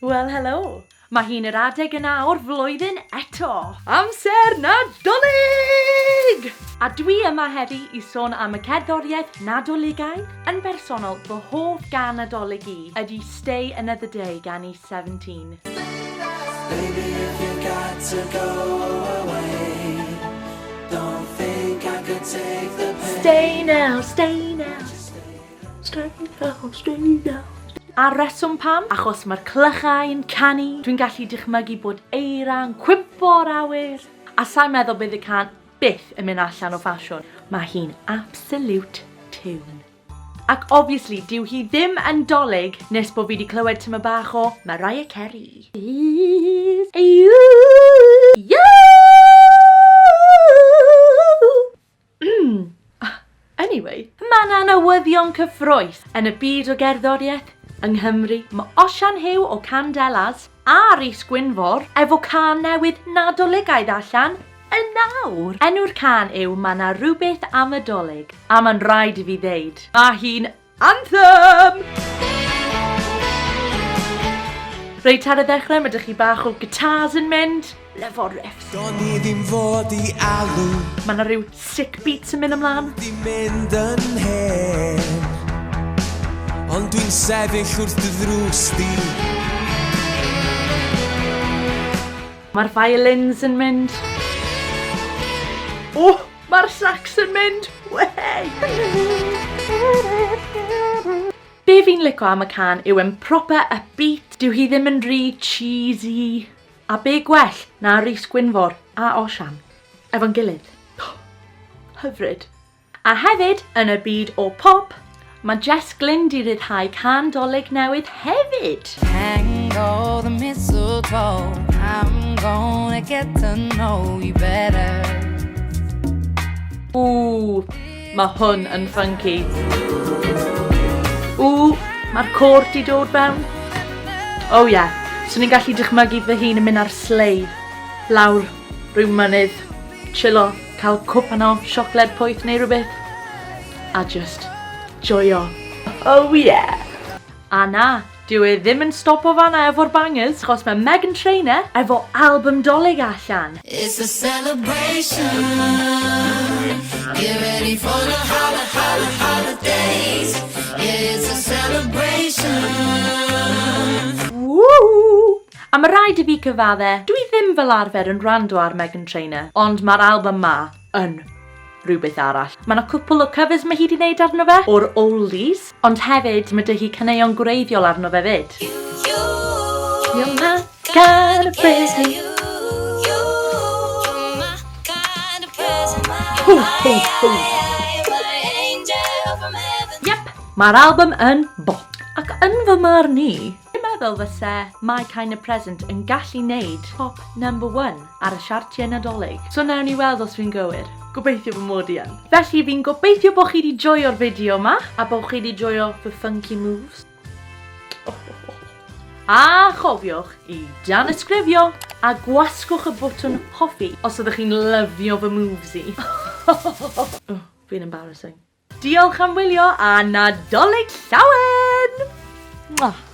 Wel, helo! Mae hi'n yr adeg yna o'r flwyddyn eto. Amser Nadolig! A dwi yma heddi i sôn am y cerddoriaeth Nadoligaidd. Yn bersonol, fy hoff gân Nadolig i ydy Stay Another Day gan E17. Baby, if you got to go away, don't think I could take the pain. Stay now, stay now, stay now, stay now. A reswm pam? Achos mae'r clychau yn canu, dwi'n gallu dychmygu bod eira yn cwympo o'r awyr, a sa'n meddwl bydd y cân byth yn mynd allan o ffasiwn. Mae hi'n absolute tune. Ac obviously, dyw hi ddim yn Dolig nes bod fi wedi clywed tyma bach o Mariah Carey. Is you, you. Anyway, mae yna newyddion cyffrous yn y byd o gerddoriaeth yng Nghymru. Mae Osian Huw o Candelas a Rhys Gwynfor efo cân newydd Nadoligaidd allan yn nawr. Enw'r cân yw Mae 'na rhywbeth am y Dolig, a mae'n rhaid i fi ddeud, mae hi'n anthem! Reit ar y ddechrau, mae 'da chi bach o guitars yn mynd. Lyfo'r riffs. Do'n i ddim fod i alw. Mae yna rhyw sick beats yn mynd ymlaen. Di mynd yn hen. Ond dwi'n sefyll wrth dy ddrws di. Mae'r violins yn mynd. Oh, mae'r sax yn mynd. Wey! Be fi'n licio am y cân yw e'n proper upbeat. Dyw hi ddim yn rhy cheesy. A be gwell na Rhys Gwynfor a Osian efo'n gilydd. Hyfryd. A hefyd, yn y byd o pop, mae Jess Glynne di ryddhau cân Dolig newydd hefyd. Hang all the mistletoe. I'm gonna get to know you better. Ww, mae hwn yn funky. Ww, mae'r côr di dod fewn. Oh yeah, swn i'n gallu dychmygu fy hun yn mynd ar sleigh lawr rhyw mynydd, chillo, cael cwpan o siocled poeth neu rhywbeth, a just joio. Oh yeah! A na, dyw e ddim yn stopo fanna efo'r bangers, achos mae Meghan Trainor efo album Dolig allan. It's a celebration. Get ready for the holla, holla, holidays. Yeah, it's a celebration. Woo! A mae rhaid i fi cyfadde, dwi ddim fel arfer yn rando ar Meghan Trainor, ond mae'r album ma yn rhywbeth arall. Mae yna cwpl o covers mae hi wedi wneud arno fe, o'r oldies, ond hefyd mae 'da hi caneuon gwreiddiol arno fe fyd. You're my kind of present. Ho, ho, ho. Yep, mae'r album yn bop. Ac yn fy marn i, dwi'n meddwl fyse My Kind of Present yn gallu neud top number one ar y siartiau Nadolig. So nawn ni weld os fi'n gywir. Gobeithio fy mod i yn. Felly fi'n gobeithio bod chi wedi joio'r fideo yma a bod chi wedi joio fy funky moves. A chofiwch i danysgrifio a gwasgwch y bwtwn hoffi os ydych chi'n lyfio fy moves i. Oh, fi'n embarrassing. Diolch am wylio a Nadolig Llawen! Mwah.